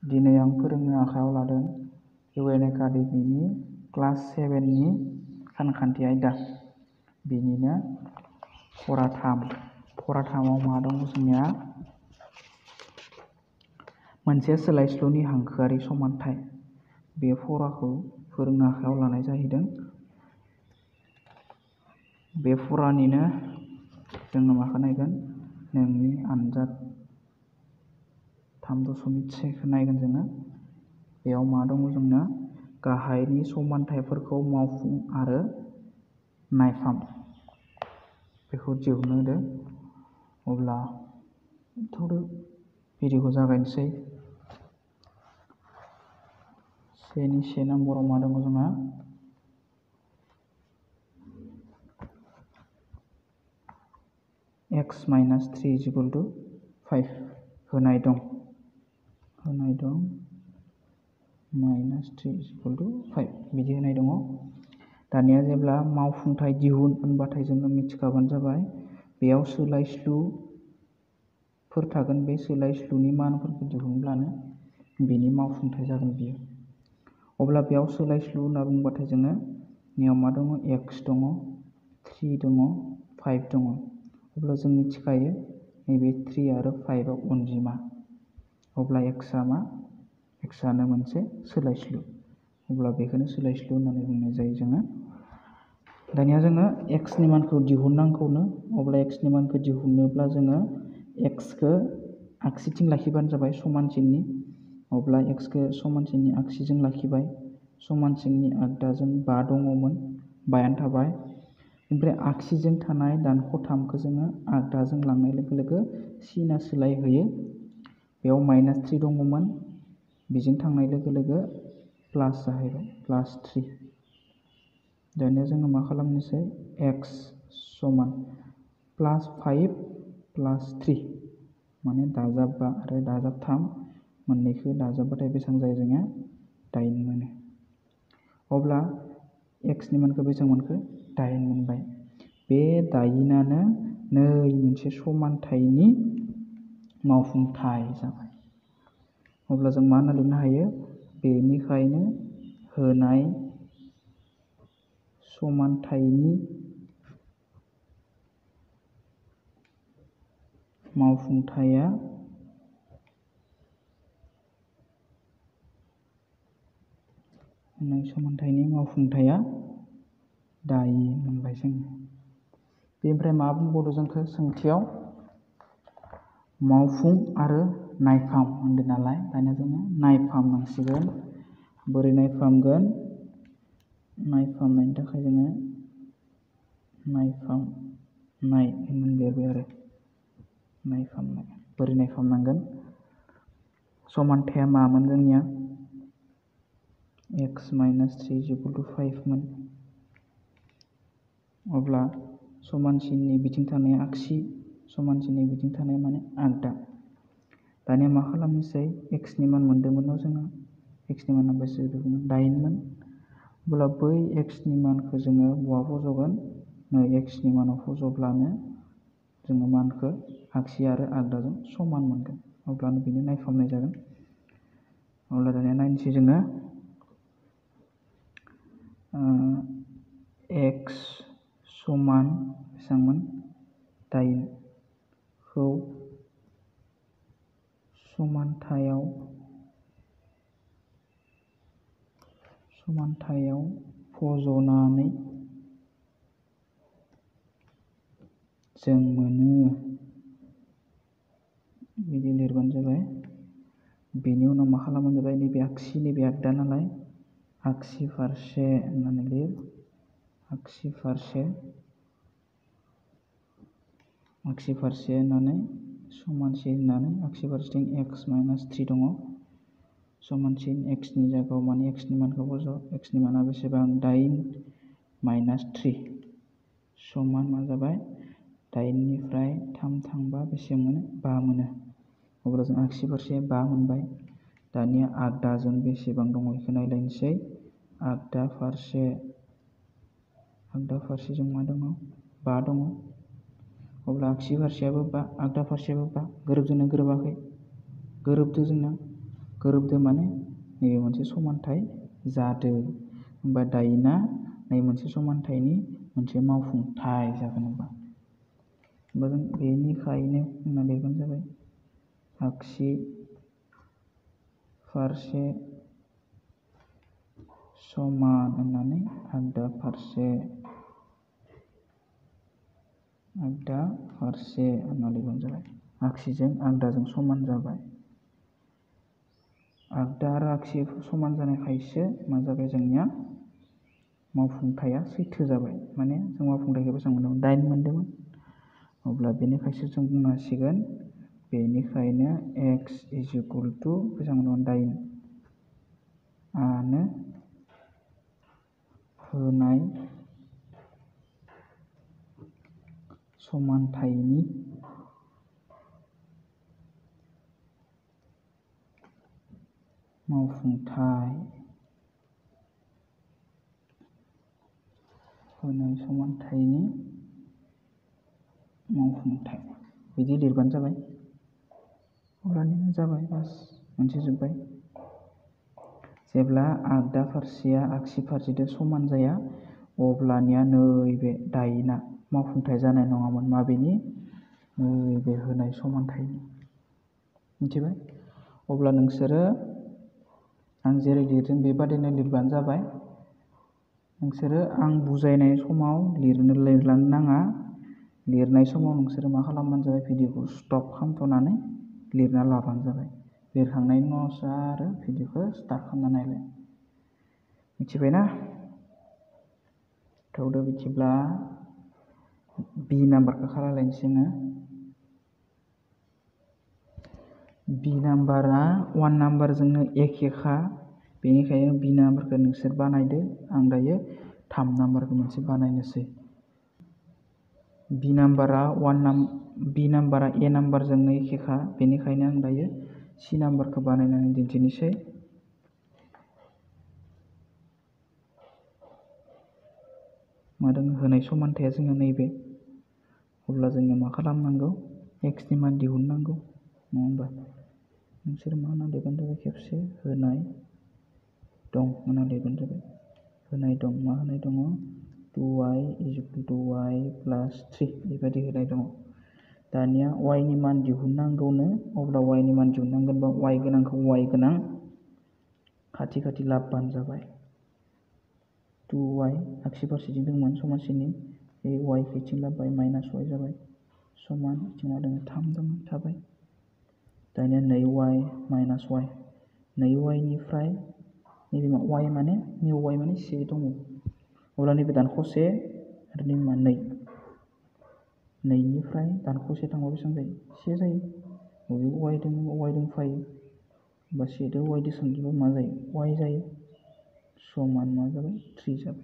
दिनै आं फोरोंनो आखायाव लादों UN एकाडेमिनि क्लास 7नि सानखान्थि आयदा। बेनिनो फरा 3। फरा 3आव मा दं जोंनिया? मोनसे सोलायस्लुनि हांखोआरि समानथाय। बे फराखौ फोरोंनो आखायाव लानाय जाहैदों। बे फरानिनो जोङो माखौ नायगोन? नोंनि आनजाद 3.1 नायगोन जोङो। बेयाव मा दङ जोंना? गाहायनि समानथायफोरखौ मावफुं आरो नायफाम। बेखौ दिहुननो होदो। अब्ला भिडिअखौ जागायनोसै। 1 नाम्बाराव मा दङ जोंहा? x - 3 = 5 होनाय दं। -3 = 5 बिदि होनाय दङ। दानिया जेब्ला मावफुंथाय दिहुन होनबाथाय जोङो मिथिखाबानो जाबाय। बेयाव सोलायस्लुफोर थागोन। बे सोलायस्लुनि मानफोरखौ दिहुनब्लानो बेनि मावफुंथाय जागोन बियो। अब्ला बेयाव सोलायस्लु होनना बुंबाथाय जोङो नियाव मा दङ? x दङ, 3 दङ, 5 दङ। अब्ला जों मिथिखायो नैबे 3 आरो 5 आ अनजिमा। अब्ला x आ मा? x आनो मोनसे सोलायस्लु। अब्ला बेखौनो सोलायस्लु होननानै बुंनाय जायो जोङो। दानिया जोङो x नि मानखौ दिहुननांगौनो। अब्ला x नि मानखौ दिहुनोब्ला जोङो x खौ आगसिथिं लाखिबानो जाबाय समानसिननि। अब्ला x खौ समानसिननि आगसिजों लाखिबाय। समानसिननि आगदाजों 5 दङमोन, 5आनो थाबाय। ओमफ्राय आगसिजों थानाय दानख' 3खौ जोङो आगदाजों लांनाय लोगो लोगो सिनआ सोलायहोयो। बेयाव -3 दङमोन, बेजों थांनाय लोगो लोगो प्लास जाहैबाय, +3। दानिया जोङो मा खालामनोसै? x = +5 + 3 माने दाजाब 5 आरो दाजाब 3 मोननैखौ दाजाबबाथाय बेसेबां जायो जोंहा? 8 मोनो। अब्ला x नि मानखौ बेसेबां मोनखो? 8 मोनबाय। बे 8आनो मोनसे समानथायनि मावफुंथाय जाबाय। अब्ला जों मा होनना लिरनो हायो? बेनिखायनो होनाय समानथायनि मावफुंथाया दायी मोनबाय जोङो। बेनिफ्राय मा बुंबावदो जोंखौ सोंथियाव? मावफुं आरो नायफाम होनदों नालाय। दानिया जोङो नायफामनांसिगोन। बोरै नायफामगोन? नायफामनायनि थाखाय जोङो नायफामनाय होननानै लिरबाय आरो। नायफामनाय। बोरै नायफामनांगोन? समानथाया मामोन जोंनिया? x - 3 = 5 मोन। अब्ला समानसिननि बिथिं थानाया आगसि, समानसिननि बिथिं थानाया माने आगदा। दानिया मा खालामनोसै? x नि मान मोनदोंमोन न' जोङो। x नि माना बेसे दंमोन? 8 मोन। अब्ला बै x नि मानखौ जोङो बहा फज'गोन? नै x नि मानाव फज'ब्लानो जोङो मानखौ आगसि आरो आगदाजों समान मोनगोन। अब्लानो बेनो नायफामनाय जागोन। अब्ला दानिया नायनोसै जोङो। x बेसेबांमोन? 8 खौ समानथायाव फज'नानै जों मोनो। बिदि लिरबानो जाबाय। बेनि उनाव मा खालामबानो जाबाय? नैबे आगसि, नैबे आगदा नालाय आगसि फारसे होननानै लिर। आगसि फारसे होननानै समानसिन होननानै आगसि फारसेथिं x - 3 दङ। समानसिन x नि जायगायाव माने x नि मानखौ फज'। x नि माना बेसेबां? 8 - 3 समान मा जाबाय? 8 निफ्राय 3 थांबा बेसे मोनो? 5 मोनो। अब्ला जों आगसि फारसे 5 मोनबाय। दानिया आगदाजों बेसेबां दङ बेखौ नायलायनोसै। आगदा फारसेजों मा दङ? 5 दङ। अब्ला आगसि फारसेयाबो 5, आगदा फारसेयाबो 5। गोरोबदोंना गोरोबाखै? गोरोबदो जोंना। गोरोबदो माने नैबे मोनसे समानथाय जादों। होमबा दाइनआ नैबे मोनसे समानथायनि मोनसे मावफुंथाय जागोन। होमबा जों बेनिखायनो होनना लिरबानो जाबाय आगसि फारसे समान होननानै आगदा फारसे होनना लिरबानो जाबाय। आगसिजों आगदाजों समान जाबाय। आगदा आरो आगसि समान जानायखायसो मा जाबाय जोंनिया मावफुंथाया सैथो जाबाय। माने जों मावफुंथायखौ बेसेबां मोनदोंमोन? 9 मोनदोंमोन। अब्ला बेनिखायसो जों बुंनो हासिगोन बेनिखायनो x बेसेबां मोनदोंमोन? 9 आनो होनाय समानथायनि मावफुंथाय। होनाय समानथायनि मावफुंथाय बिदि लिरबानो जाबाय। अब्लानो जाबाय, बास मोनसे जोब्बाय। जेब्ला आगदा फारसेया आगसि फारसेजों समान जाया अब्लानिया नैबे दाइनआ मावफुंथाय जानाय नङामोन। माबेनि? नैबे होनाय समानथायनि। मिथिबाय? अब्ला नोंसोरो आं जेरै लिरदों बेबादिनो लिरबानो जाबाय। नोंसोरो आं बुजायनाय समाव लिरलांनो नाङा। लिरनाय समाव नोंसोरो मा खालामबानो जाबाय, भिडिअखौ स्टप खालामथ'नानै लिरना लाबानो जाबाय। लिरखांनायनि उनावसो आरो भिडिअखौ स्टार्ट खालामना नायलाय। मिथिबायना? थौदो बिदिब्ला बि नाम्बारखौ खालामलायनोसै जोङो। बि नाम्बारा 1 नाम्बारजोंनो एखेखा, बेनिखायनो बि नाम्बारखौ नोंसोर बानायदो। आं दायो 3 नाम्बारखौ मोनसे बानायनोसै। बि नाम्बारा ए नाम्बारजोंनो एखेखा, बेनिखायनो आं दायो सि नाम्बारखौ बानायनानै दिन्थिनोसै। मा दङ? होनाय समानथाया जोंहा नैबे। अब्ला जोङो मा खालामनांगौ? एक्सनि मान दिहुननांगौ, नङा होमबा? नोंसोर मा होनना लिरबानो जाबाय, खेबसे होनाय दं होनना लिरबानो जाबाय। होनाय दं, मा होनाय दङ? 2y + 3 बेबायदि होनाय दङ। दानिया y नि मान दिहुननांगौनो, अब्ला y नि मान दिहुननांगोनबा y गोनांखौ y गोनां खाथि खाथि लाबोबानो जाबाय। 2y आगसि फारसेथिं दंमोन समानसिनि, बे y खैथिं लाबोबाय -y जाबाय। समान बिथिं मा दङ? 3 दङ, थाबाय। दानिया 2y - y, 2y निफ्राय नैबे y माने से दङ। अब्ला नैबे दानख'से आरो नैबे मा 2। 2 निफ्राय दानख'से थांबा बेसेबां जायो? 1 जायो। बबे y दों फायो। होमबा 1 दो y दो सानजाबा मा जायो? y जायो। समान मा जाबाय? 3 जाबाय।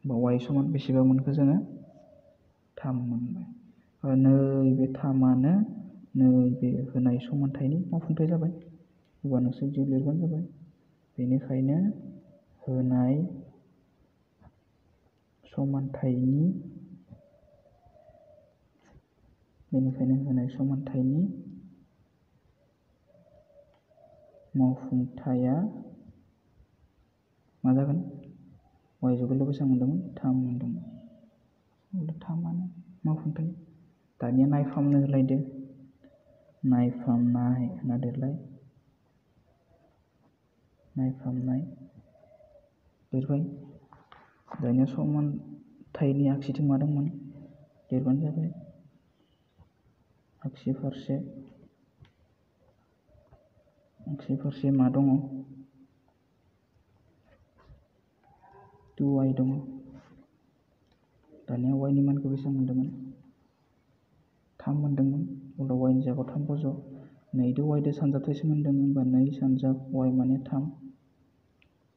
होमबा y समान बेसेबां मोनखो जोङो? 3 मोनबाय। नैबे 3आनो नैबे होनाय समानथायनि मावफुंथाय जाबाय। अब्ला नोंसोर बिदि लिरबानो जाबाय। बेनिखायनो होनाय समानथायनि मावफुंथाया मा जागोन? y जौगोल' बेसेबां मोनदोंमोन? 3 मोनदोंमोन। अब्ला 3आनो मावफुंथाय। दानिया नायफामनो होलायदो। नायफामनाय होनना लिरलाय। नायफामनाय लिरबाय। दानिया समानथायनि आगसिथिं मा दंमोन? लिरबानो जाबाय। आगसि फारसे मा दङ? 2y दङ। दानिया y नि मानखौ बेसेबां मोनदोंमोन? 3 मोनदोंमोन। अब्ला y नि जायगायाव 3 फज'। 2 दो y दो सानजाबथायसो मोनदों, होमबा 2 सानजाब y माने 3।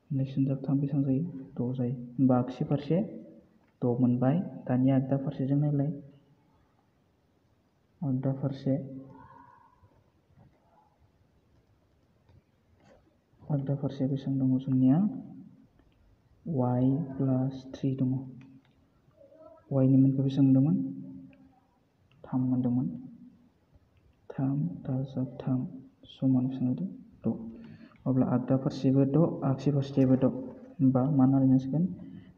2 सानजाब 3 बेसेबां जायो? 6 जायो। होमबा आगसि फारसे 6 मोनबाय। दानिया आगदा फारसेजों नायलाय। आगदा फारसे बेसेबां दङ जोंनिया? y + 3 दङ। y नि मानखौ बेसेबां मोनदोंमोन? 3 मोनदोंमोन। 3 दाजाब 3 समान बेसेबां जादों? 6। अब्ला आगदा फारसेबो 6 आगसि फारसेबो 6 होमबा मा होननानै लिरनांसिगोन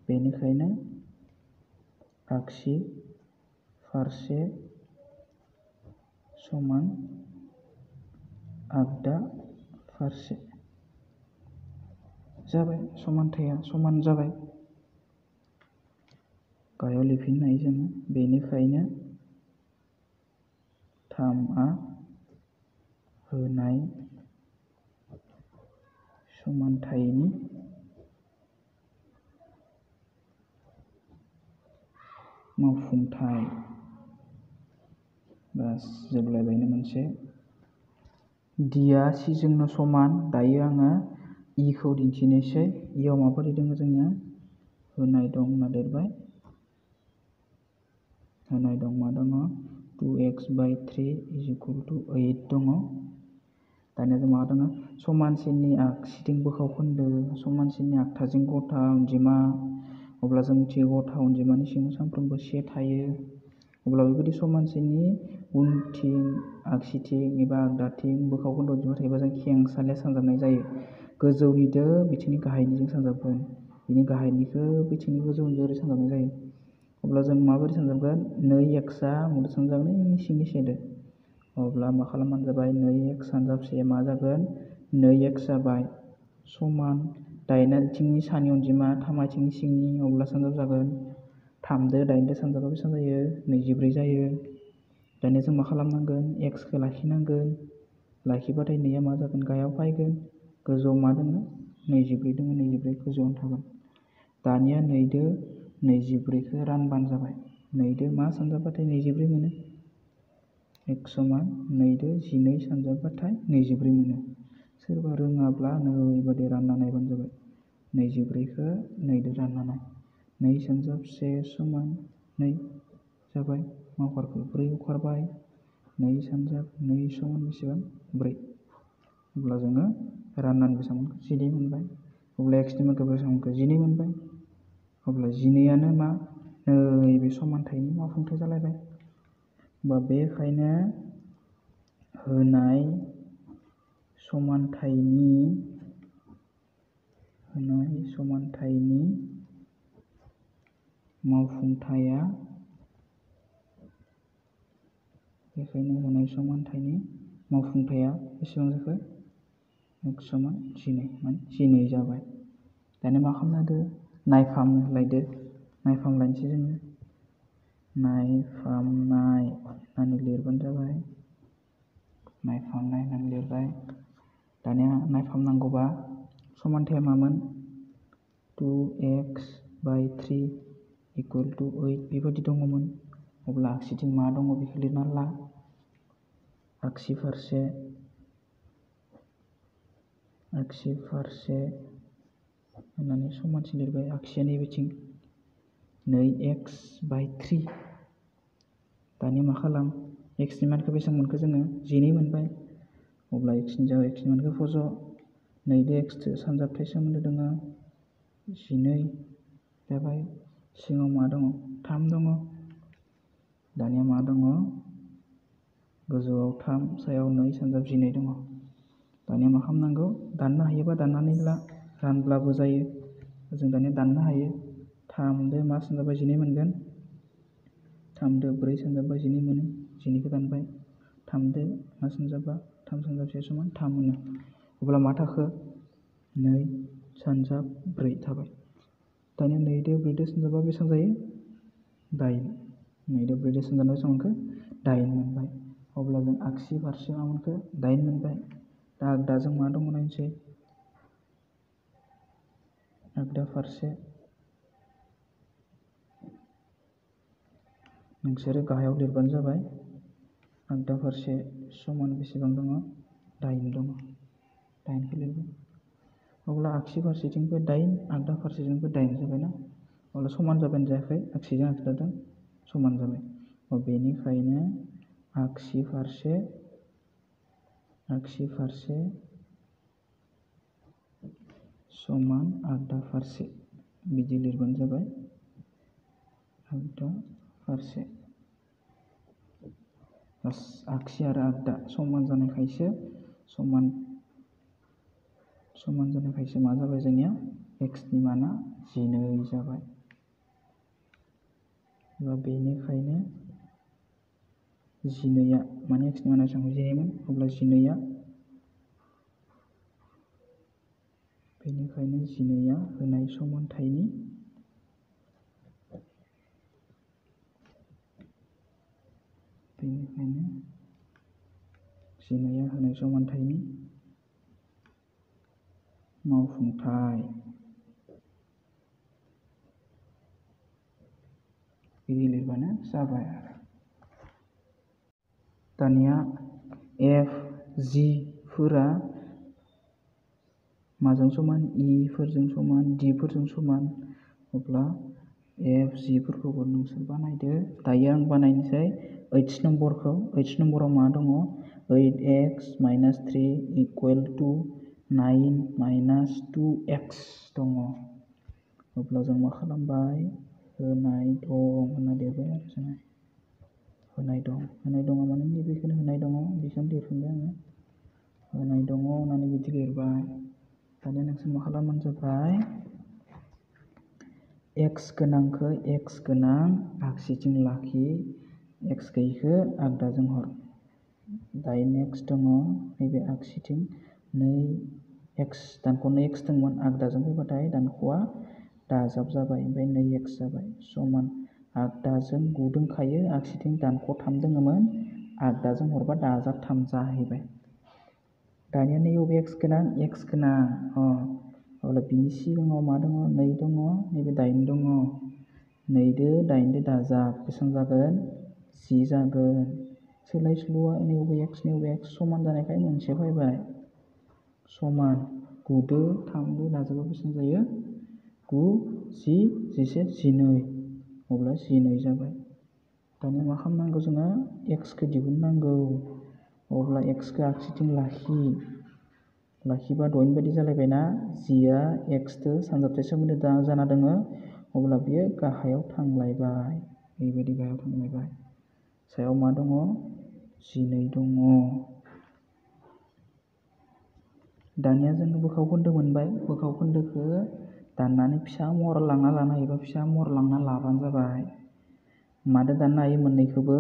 बेनिखायनो आगसि फारसे समान आगदा फारसे जाबाय समानथाया समान जाबाय गाहायाव लिरफिननो हायो जोङो बेनिखायनो 3आ होनाय समानथायनि मावफुंथाय बास जोबलायबायनो मोनसे डिआ सिजोंनो समान दायो आङो इखौ दिन्थिनोसै इआव माबोरै दङ जोंनिया होनाय दं होनना लिरबाय होनाय दं मा दङ 2x/3 = 8 दङ दानिया जों मा दङ समानसिननि आगसिथिं बोखावखोन्दो समानसिननि आगदाजों गथा अनजिमा अब्ला जों मिथियो गथा अनजिमानि सिङाव सानफ्रोमबो से थायो अब्ला बेबायदि समानसिननि उनथिं आगसिथिं एबा आगदाथिं बोखावखोन्दो अनजिमा थायोबा जों खेंसालिया सानजाबनाय जायो गोजौनिदो बिथिंनि गाहायनिजों सानजाबगोन बिनि गाहायनिखौ बिथिंनि गोजौनिजों ओरै सानजाबनाय जायो अब्ला जों माबोरै सानजाबगोन 2xआ मदद सानजाबगोन सिंनि सेदो अब्ला मा खालामबानो जाबाय 2x सानजाबसे मा जागोन 2x जाबाय समान 8 आथिंनि सानि अनजिमा 3 आथिंनि सिंनि अब्ला सानजाब जागोन 3 दो 8 दो सानजाबा बेसेबां जायो 24 जायो दानिया जों मा खालामनांगोन xखौ लाखिनांगोन लाखिबाथाय 2आ मा जागोन गाहायाव फैगोन गोजौआव मा दङ 24 दङ 24 गोजौआवनो थागोन दानिया 2 दो 24खौ रानबानो जाबाय 2 दो मा सानजाबबाथाय 24 मोनो x समान 2 दो 12 सानजाबबाथाय 24 मोनो सोरबा रोङाब्ला नैबादि रानना नायबानो जाबाय 24खौ 2 दो रानना नाय 2 सानजाब 1 समान 2 जाबाय मावफारखौ 4 ओंखारबाय 2 सानजाब 2 समान बेसेबां 4 अब्ला जोङो राननानै बेसेबां मोनखो 12 मोनबाय अब्ला xनि मानखौ बेसेबां मोनखो 12 मोनबाय अब्ला 12आनो मा नैबे समानथायनि मावफुंथाय जालायबाय होमबा बेखायनो होनाय समानथायनि मावफुंथाया बेसेबां जाखो x समान 12 माने 12 जाबाय दानिया मा खालामनो होदो नायफामलायनोसै जोङो नायफामनाय होननानै लिरबानो जाबाय नायफामनाय होननानै लिरबाय दानिया नायफामनांगौबा समानथाया मामोन 2x/3 = 8 बेबायदि दङमोन अब्ला आगसिथिं मा दङ बेखौ लिरना ला आगसि फारसे होननानै समानथि लिरबाय आगसिया नैबेथिं 2x/3 दानिया मा खालाम xनि मानखौ बेसेबां मोनखो जोङो 12 मोनबाय अब्ला xनि मानखौ फज' 2 दो x सानजाबथाय सोमोन्दो दङ 12 जाबाय सिङाव मा दङ 3 दङ दानिया मा दङ गोजौआव 3 सायाव 2 सानजाब 12 दङ दानिया मा खालामनांगौ दाननो हायोबा दाननानै ला रानब्लाबो जायो जों दानिया दाननो हायो 3 दो मा सानजाबा 12 मोनगोन 3 दो 4 सानजाबा 12 मोनो 12खौ दानबाय 3 दो मा सानजाबा 3 सानजाब 1 समान 3 मोनो अब्ला मा थाखो 2 सानजाब 4 थाबाय दानिया 2 दो 4 दो सानजाबा बेसेबां जायो 8 2 दो 4 दो सानजाबा बेसेबां मोनखो 8 मोनबाय अब्ला जों आगसि फारसे मा मोनखो 8 मोनबाय दा आगदाजों मा दङ नायनोसै आगदा फारसे नोंसोरो गाहायाव लिरबानो जाबाय आगदा फारसे समान बेसेबां दङ 8 दङ 8खौ लिरबाय अब्ला आगसि फारसेथिंबो 8 आगदा फारसेजोंबो 8 जाबायना अब्ला समान जाबायानो जायाखै आगसिजों आगदाजों समान जाबाय बेनिखायनो आगसि फारसे समान आगदा फारसे बिदि लिरबानो जाबाय आगदा फारसे आगसि आरो आगदा समान जानायखायसो समान समान जानायखायसो मा जाबाय जोंनिया एक्सनि माना 12 जाबाय। बेनिखायनो 12आ माने एक्सनि माना बेसेबां 12मोन अब्ला 12आ बेनिखायनो 12आ होनाय समानथायनि मावफुंथाय बिदि लिरबानो जाबाय आरो। दानिया एफ जि फोरा माजों समान फोरजों समान फोरजों समान अब्ला एफ जिफोरखौबो नोंसोर बानायदो। दायो आं बानायनोसै H नम्बरखौ। H नम्बराव मा दङ 8x - 3 = 9 - 2x दङ। अब्ला जों मा खालामबाय होनाय दं होनना लिरबाय आरो जोङो होनाय दं माने नैबेखौनो होनाय दङ बेखौनो लिरफिनबाय आङो होनाय दङ होननानै बिदि लिरबाय। दानिया नोंसोर मा खालामबानो जाबाय एक्स गोनांखौ एक्स गोनां आगसिथिं लाखि एक्स गैयिखौ आगदाजों हर। दायो नेक्स्ट दङ नैबे आगसिथिं 2x दानख'नो x दंमोन आगदाजों फैबाथाय दानख'आ दाजाब जाबाय ओमफ्राय 2x जाबाय समान आगदाजों 9 दंखायो आगसिथिं दानख' 3 दङमोन आगदाजों हरबा दाजाब 3 जाहैबाय। दानिया नैबे एक्स गोनां अब्ला बिनि सिगाङाव मा दङ 2 दङ नैबे 8 दङ 2 दो 8 दो दाजाब बेसेबां जागोन 10 जागोन। सोलायस्लुआ नैबे एक्स समान जानायखाय मोनसे फैबाय समान 9 दो 3 दो दाजाबा बेसेबां जायो 9 10 11 12 अब्ला 12 जाबाय। दानिया मा खालामनांगौ जोङो एक्सखौ दिहुननांगौ अब्ला एक्सखौ आगसिथिं लाखिबा दहायनि बायदि जालायबायना जिआ एक्सजों सानजाबथाय सोमोन्दो जाना दङ अब्ला बियो गाहायाव थांलायबाय बेबायदि गाहायाव थांलायबाय सायाव मा दङ 12 दङ। दानिया जोङो बोखाव खोन्दो मोनबाय बोखाव खोन्दोखौ दाननानै फिसा महर लांना लानो हायोबा फिसा महर लांना लाबानो जाबाय। मादो दाननो हायो मोननैखौबो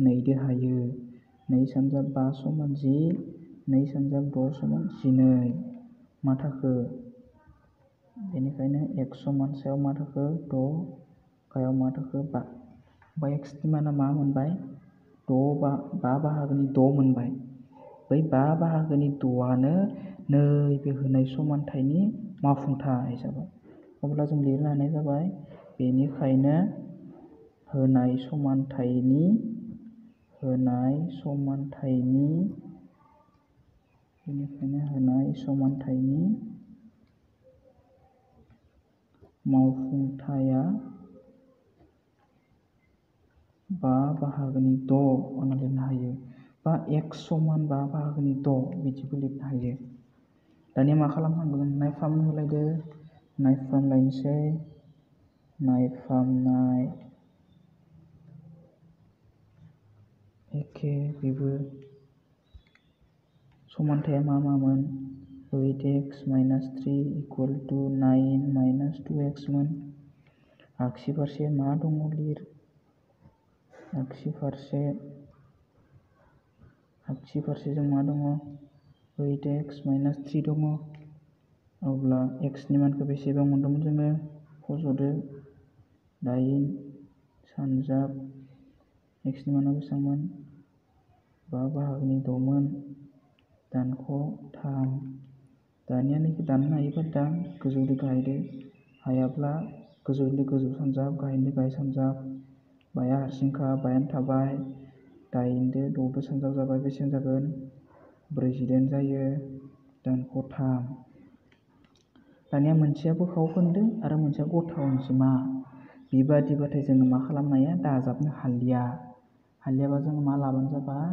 2 दो हायो 2 × 5 = 10 2 × 6 = 12 मा थाखो बेनिखायनो x समान सायाव मा थाखो 6 गाहायाव मा थाखो 5 ओमफ्राय एक्सनि माना मा मोनबाय 5 बाहागोनि 6 मोनबाय। बै 5 बाहागोनि 6आनो नैबे होनाय समानथायनि मावफुंथाय जाबाय। अब्ला जों लिरनो हानाय जाबाय बेनिखायनो होनाय समानथायनि मावफुंथाया 5/6 होनना लिरनो हायो बा x = 5/6 बिदिबो लिरनो हायो। दानिया मा खालामनांगौ जों नायफाम होलायदो नायफामलायनोसै नायफामनाय एखे बेबो समानथाया मामोन 8x - 3 = 9 - 2x मोन। आगसि फारसे मा दङ लिर आगसि फारसे जों मा दङ 8x - 3 दङ। अब्ला एक्सनि मानखौ बेसेबां मोन्दोंमोन जोङो फज'दो 8 सानजाब एक्सनि माना बेसेबांमोन 5/6 मोन दानख' 3 दानिया नैखौ दाननो हायोबा दान गोजौदो गाहायदो हायाब्ला गोजौदो गोजौ सानजाब गाहायदो गाहाय सानजाब बाया हारसिंखा बायानो थाबाय 8 दो 6 दो सानजाब जाबाय बेसेबां जागोन 48 जायो दानख' 3। दानिया मोनसेया बोखाव खोन्दो आरो मोनसेया गथा अनजिमा बेबादिबाथाय जोङो मा खालामनो हाया दाजाबनो हालियाबा जोङो मा लाबानो जाबाय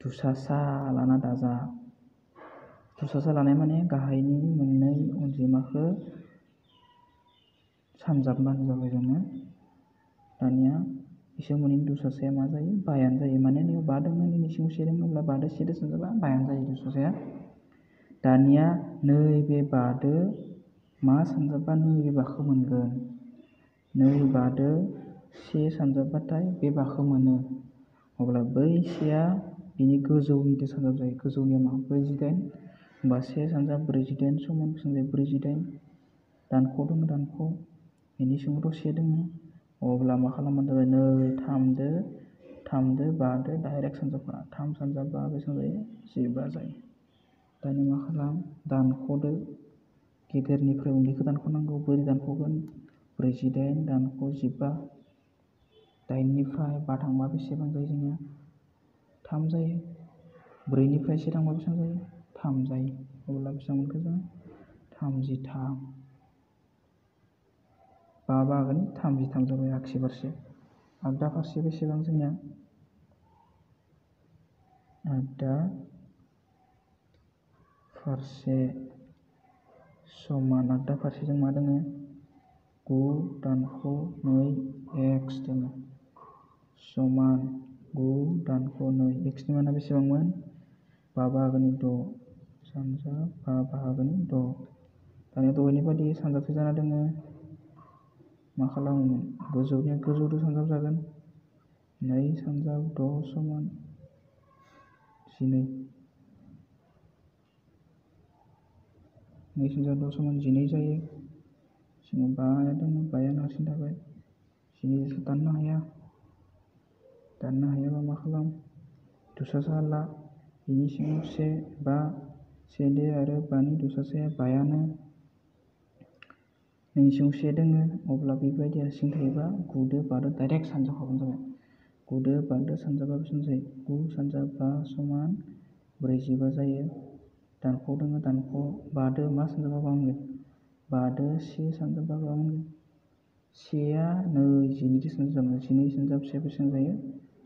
दुसासा लाना दाजाब दुसासा लानाय माने गाहायनि मोननै अनजिमाखौ सानजाबबानो जाबाय जोङो। दानिया बिसोर मोननैनि दुसासाया मा जायो बायानो जायो माने नैयाव 5 दङ नैनि सिङाव 1 दङ अब्ला 5 दो 1 दो सानजाबा बायानो जायो दुसासाया। दानिया नैबे बादो मा सानजाबबा नैबे बाखौ मोनगोन। नै बादो से सानजाबबाथाय बे बाखौ मोनो। अब्ला बै सेया बिनि गोजौनिदो सानजाब जायो। गोजौनिया मा 48 होमबा से सानजाब 48 समान बेसेबां जायो 48 दानख' दङ दानख' बेनि सिङावथ' से दङ। अब्ला मा खालामबानो जाबाय नै थामदो बादो डाइरेक्ट सानजाबा 3 सानजाब 5 बेसेबां जायो 15 जायो। दानिया मा खालाम दानख'दो गेदेरनिफ्राय उन्दैखौ दानख'नांगौ। बोरै दानख'गोन 48 दानख' 15 दाइननिफ्राय 5 थांबा बेसेबां जायो जोंनिया 3 जायो। 4निफ्राय 1 थांबा बेसेबां जायो 3 जायो। अब्ला बेसेबां मोनखो जों 33 5 बाहागोनि 33 जाबाय आगसि फारसे। आगदा फारसे बेसेबां जोंनिया आगदा फारसे समान आगदा फारसेजों मा दङ 9 दानख' 2 एक्स दङ समान 9 दानख' 2 एक्सनि माना बेसेबांमोन 5 बाहागोनि 6 सानजाब 5 बाहागोनि 6। दानिया दहायनि बायदि सानजाबसे जाना दङ मा खालामोमोन गोजौनिया गोजौजों सानजाब जागोन 2 सानजाब 6 समान 12 2 सानजाब 6 समान 12 जायो। सिङाव बाया दङ बाया हारसिं थाबाय 12 दाननो हायाबा मा खालाम दुसासा ला बिनि सिङाव 1 5 1 दो आरो 5नि दुसासाया बायानो नोंनि सिङाव 1 दङ। अब्ला बेबायदि हारसिं थायोबा 9 दो 5 दो डाइरेक्ट सानजाबखाबानो जाबाय। 9 दो 5 दो सानजाबा बेसेबां जायो 9 सानजाब 5 समान 45 जायो। दानख' दङ दानख' 5 दो मा सानजाबा मा मोनगोन 5 दो 1 सानजाबा मा मोनगोन 1आ 12 सानजाब 12 सानजाब 1 बेसेबां जायो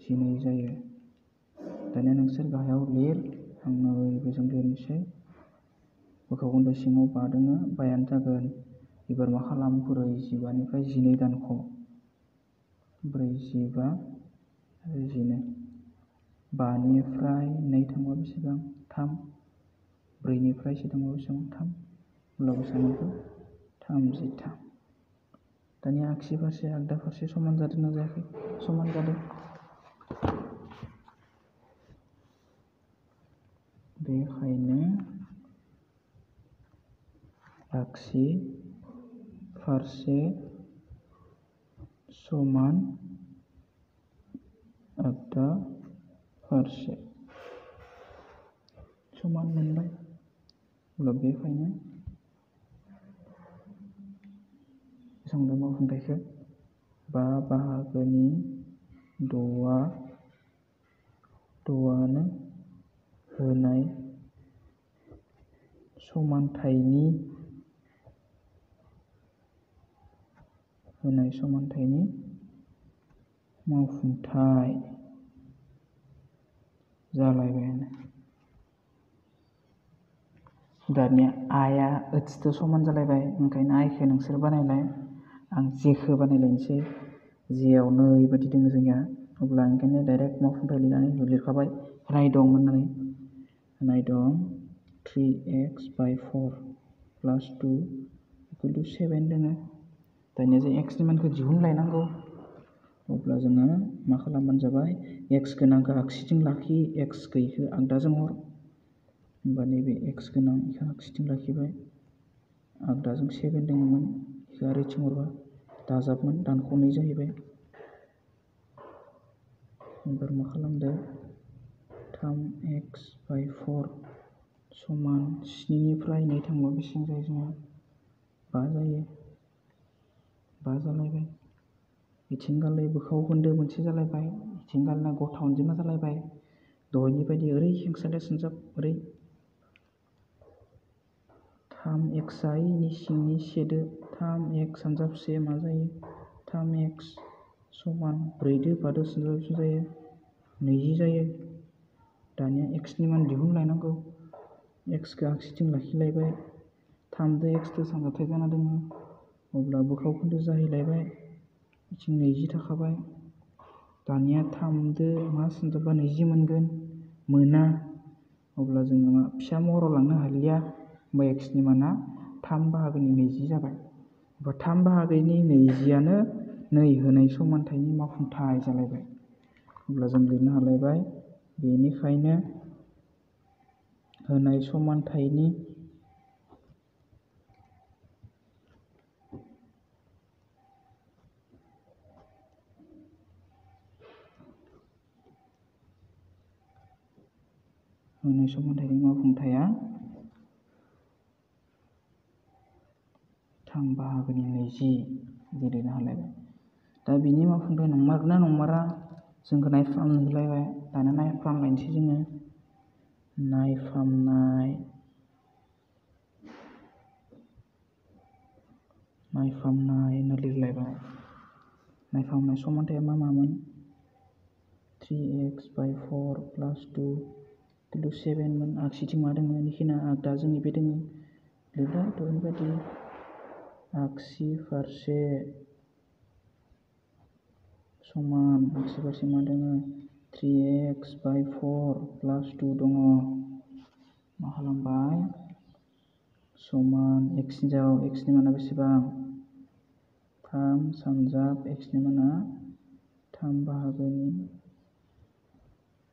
12 जायो। दानिया नोंसोर गाहायाव लिर आं बेजों लिरनोसै बोखावखोन्दो सिङाव 5 दङ बायानो जागोन। एबार मा खालाम 45निफ्राय 12 दानख' 45 आरो 12 5निफ्राय 2 थांबा बेसेबां 3 4निफ्राय 1 थांबा बेसेबां 3 अब्ला बेसेबां मोनखो 33। दानिया आगसि फारसे आगदा फारसे समान जादोंना जायाखै समान जादों। बेखायनो आगसि फारसे समान आगदा फारसे समान मोनबाय। अब्ला बेखायनो बेसेबां मावफुंथायखौ 5 बाहागोनि 6आनो होनाय समानथायनि मावफुंथाय जालायबायानो। दानिया आइआ ओइसजों समान जालायबाय ओंखायनो आइखौ नोंसोर बानायलाय आं जेखौ बानायलायनोसै जेआव नै बायदि दङ जोंनिया। अब्ला ओंखायनो डाइरेक्ट मावफुंथाय लिरखाबाय होनाय दं होननानै होनाय दं 3x / 4 + 2 = 7 दङ। दानिया जों एक्सनि मानखौ दिहुनलायनांगौ। अब्ला जोङो मा खालामबानो जाबाय एक्स गोनांखौ आगसिथिं लाखि एक्स गैयिखौ आगदाजों हर। होमबा नैबे एक्स गोनां बेखौ आगसिथिं लाखिबाय आगदाजों 7 दङमोन बेखौ आरो ओरैथिं हरबा दाजाबमोन दानख' 2 जाहैबाय। एबार मा खालामदो 3x / 4 समान 7निफ्राय 2 थांबा बेसेबां जायो जोंहा 5 जायो 5 जालायबाय। बिथिं गालै बोखावखोन्दो मोनसे जालायबाय बिथिं गालैना गथा अनजिमा जालायबाय। दहायनि बायदि ओरै खेंसालिया सानजाब ओरै 3x इनि सिंनि 1 दो 3x सानजाब 1 मा जायो 3x समान 4 दो 5 दो सानजाब बेसेबां जायो 20 जायो। दानिया एक्सनि मान दिहुनलायनांगौ। एक्सखौ आगसिथिं लाखिलायबाय 3 दो x दो सानजाबथाय जाना दङ। अब्ला बोखावखोन्दो जाहैलायबाय बिथिं 20 थाखाबाय। दानिया 3 दो मा सानजाबबा 20 मोनगोन मोना अब्ला जोङो मा फिसा महराव लांनो हालिया, होमबा एक्सनि माना 3 बाहागोनि 20 जाबाय। एबा 3 बाहागोनि 20आनो नै होनाय समानथायनि मावफुंथाय जालायबाय। अब्ला जों लिरनो हालायबाय, बेनिखायनो होनाय समानथायनि मावफुंथाया 3 बाहागोनि 20 बिदि लिरनो हालायबाय। दा बिनि मावफुंथाय नंमारगोना नंमारा जोंखौ नायफ्रामनो होलायबाय। दाना नायफ्रामलायनोसै जोङो। नायफ्रामनाय होनना लिरलायबाय। नायफ्रामनाय समानथाया मामोन? 3x/4 + 2 = 7 मोन। आगसिथिं मा दङ? बेखिना आगदा जोंनि बे दङ। लिरबाय दहायनि बायदि आगसि फारसे समान आगसि फारसे मा दङ? 3x/4 + 2 दङ। मा खालामबाय? समान एक्सनि जागायाव एक्सनि माना बेसेबां? 3 सानजाब एक्सनि माना 3 बाहागोनि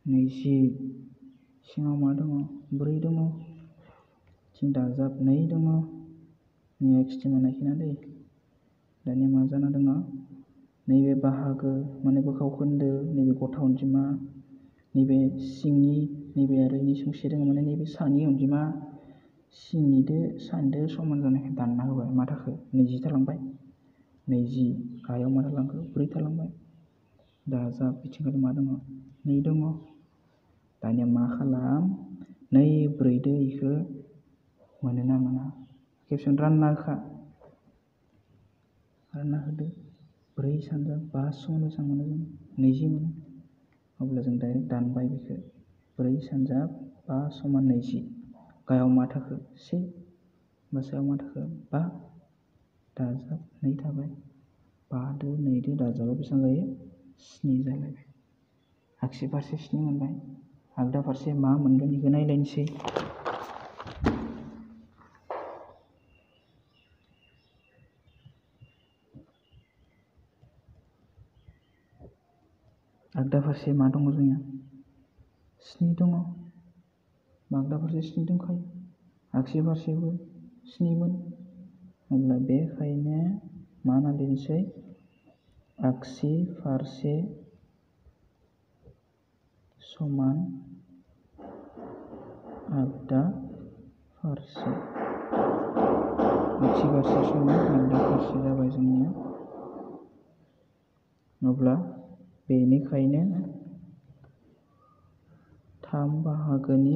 20। सिङाव मा दङ? 4 दङ। थिं दाजाब 2 दङ। एक्सनि माना बेखिना दै। दानिया मा जाना दङ? नैबे बाहागो माने बोखावखोन्दो, नैबे गथा अनजिमा, नैबे सिंनि नैबे आरो बेनि संसे दङ माने नैबे सानि अनजिमा सिंनिदो सानिदो समान जानायखाय दानना होबाय। मा थाखो? 20 थालांबाय। 20 गाहायाव मा थालांखो? 4 थालांबाय। दाजाब बिथिंखालि मा दङ? 2 दङ। दानिया मा खालाम? 2, 4 दो इखो मोनो ना मोना? खेबसेनो रानना होखा। रानना होदो। 4 सानजाब 5 समान बेसेबां मोनो जों? 20 मोनो। अब्ला जों डाइरेक्ट दानबाय बेखौ। 4 सानजाब 5 = 20। गाहायाव मा थाखो? 1 बा सायाव मा थाखो? 5 दाजाब 2 थाबाय। 5 दो 2 दो दाजाबा बेसेबां जायो? 7 जालायबाय। आगसि फारसे 7 मोनबाय। आगदा फारसे मा मोनगोन बेखौ नायलायनोसै। आगदा फारसे मा दङ जोंनिया? 7 दङ। आगदा फारसे 7 दंखायो। आगसि फारसेबो 7 मोन। अब्ला बेखायनो मा होनना लिरनोसै? आगसि फारसे समान आगदा फारसे। आगसि फारसे समान आगदा फारसे जाबाय जोंनिया। अब्ला बेनिखायनो 3 बाहागोनि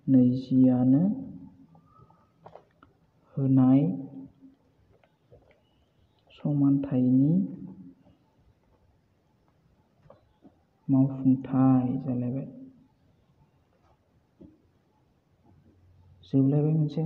20आनो होनाय समानथायनि मावफुंथाय जालायबाय। जोबलायबाय मोनसे।